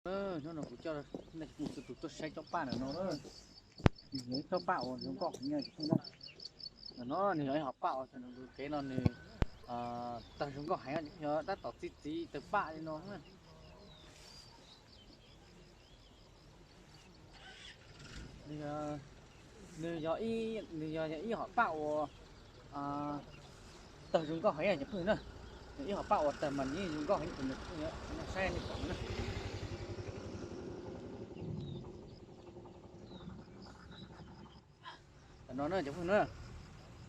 Hnub no kuv coj nej txhua tus tuaj saib cov paj ntawm no na. Nws yog ib tsob paj uas zoo nkauj heev na. Ntawm no nws yog ib hom paj uas thaum nws mus kev no nws tawg zoo nkauj heev, yog tab tom txi txiv tawg paj li no. Nws yog, nws yog ib hom paj uas tawg zoo nkauj heev cov phooj ywg na. Nws ib hom paj uas tawg mas nws yeej zoo nkauj heev, kuv saib nej pom na. Tam no na cov phooj ywg na,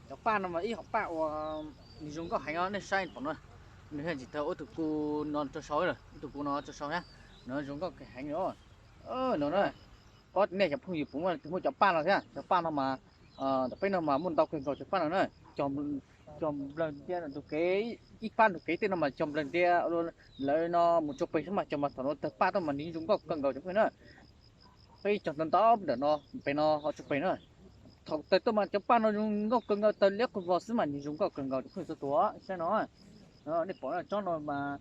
cov paj no mas ib hom paj uas nws zoo nkauj heev os, nej saib pom no. Nws yog tsis tawg ua tus ku no rau saud lawm, ua tus ku no rau saud na. No zoo nkauj kawg heev os. No na, nej cov phooj ywg puas muaj tus muaj cov paj no thiab? Cov paj no mas ntawm peb no mas muaj ntau kawg nkaus cov paj no na. Cog nplawg ntias tus kev, ib pab tus kev tej no mas cog nplawg ntias lawv no mus tso pes xwb mas cog mas thaum no tawg paj tuaj mas nws zoo nkauj kawg nkaus cov phooj ywg na. Peb cog ntau ntau ntawm no, pem no ho tso pes na. Thaum tawg tuaj mas cov paj no zoo nkauj kawg nkaus, tawg liab qub vog xwb mas nws zoo nkauj kawg nkaus cov phooj ywg txhua tus, saib no. Nej pom tsob no mas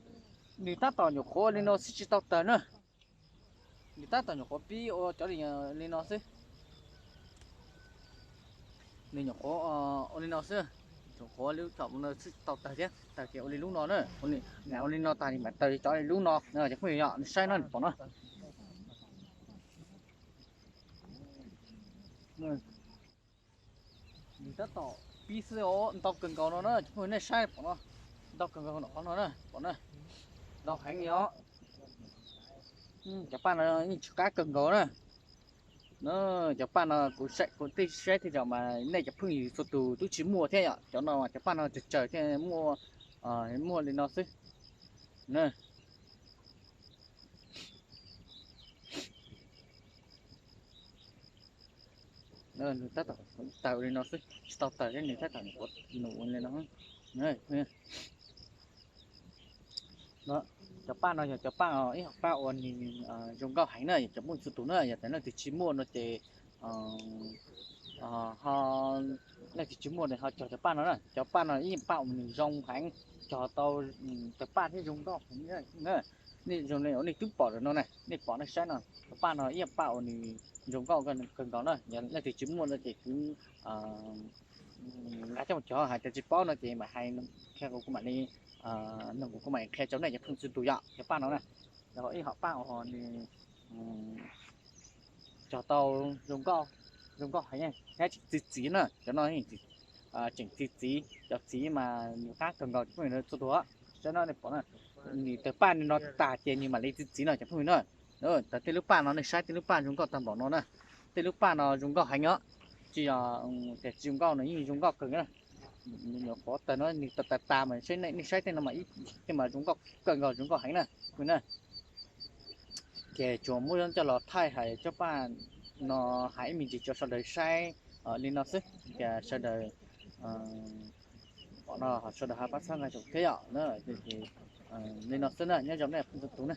nws tab tom nyuam qhuav li no xwb tsis tau tawg na. Nws tab tom nyuam qhuav pib ua cov li no xwb. Nws nyuam qhuav ua li no xwb, nyuam qhuav lub thaum no xwb tau tawg thiab, tawg ces ua li lub no na. Ua li no tag nws mam tawg cov li lub no, cov phooj ywg yog nws saib no nws pom no. Nws tab tom pib xwb os, ntau kawg nkaus no na cov phooj ywg, nej saib pom no, ntau kawg nkaus no, qhov no na pom na, ntau heev li os. Cov paj no yeej tsw qab kawg nkaus na. Cov paj no kuv, kuv twb saib tej zaum mas nej cov phooj ywg txhua tus twb tsis muaj thiab yom. Cov no cov paj no tsawg tsawg thiaj muaj, muaj li no xwb. Nws tab tom tawg li no xwb, tsis tau tawg thiab, nws tab tom nws ua li no. Cov paj no yog cov paj, ib hom paj uas nws zoo nkauj heev na, yog cov phooj ywg txhua tus na, yog tias leej twg tsis muaj no ces ho, leej twg tsis muaj no ho cog cov paj no na. Cov paj no ib yam paj uas nws zoo heev, cog tau tawg paj thiab zoo nkauj heev na. Nej zoo li uas nej twb pom lawm no na, nej pom nej saib no, cov paj no ib yam paj uas nws zoo nkauj kawg nkaus na. Yog leej twg tsis muaj no ces kuv nqa coj mus cog, hais tias tsis paub no ces mam hais, qhia kuv kuv mam li, no kuv kuv mam li qhia rau nej cov phooj ywg txhua tus yom, cov paj no na. Yog ib hom paj uas nws cog tau zoo nkauj, zoo nkauj heev, thiab tseem txi txiv na. Cov no tseem txi txiv, cov txiv mas nws qab kawg nkaus cov phooj ywg txhua tus. Saib no nej pom na, nws tawg paj no tag ces nws mam li txi txiv no cov phooj ywg na. Tawg tej lub paj no nej saib, tej lub paj zoo nkauj tag npaum no na. Tej lub paj no zoo nkauj heev os, tsis yog tias tsis zoo nkauj, nws yeej zoo nkauj kawg na. Nws nyuam qhuav tawg no, nws tawg tas tas mas nej saib tej no mas ib, tej mas zoo nkauj kawg nkaus, zoo nkauj heev na. Ces tsuas muab coj los thaij hais tsob paj no hais ib me ntsis rau sawv daws saib li no xwb, tias sawv daws pom no ho sawv daws ho pab txhawb nqa thiab yom. Li no xwb na, nyob zoo nej phooj ywg txhua tus na.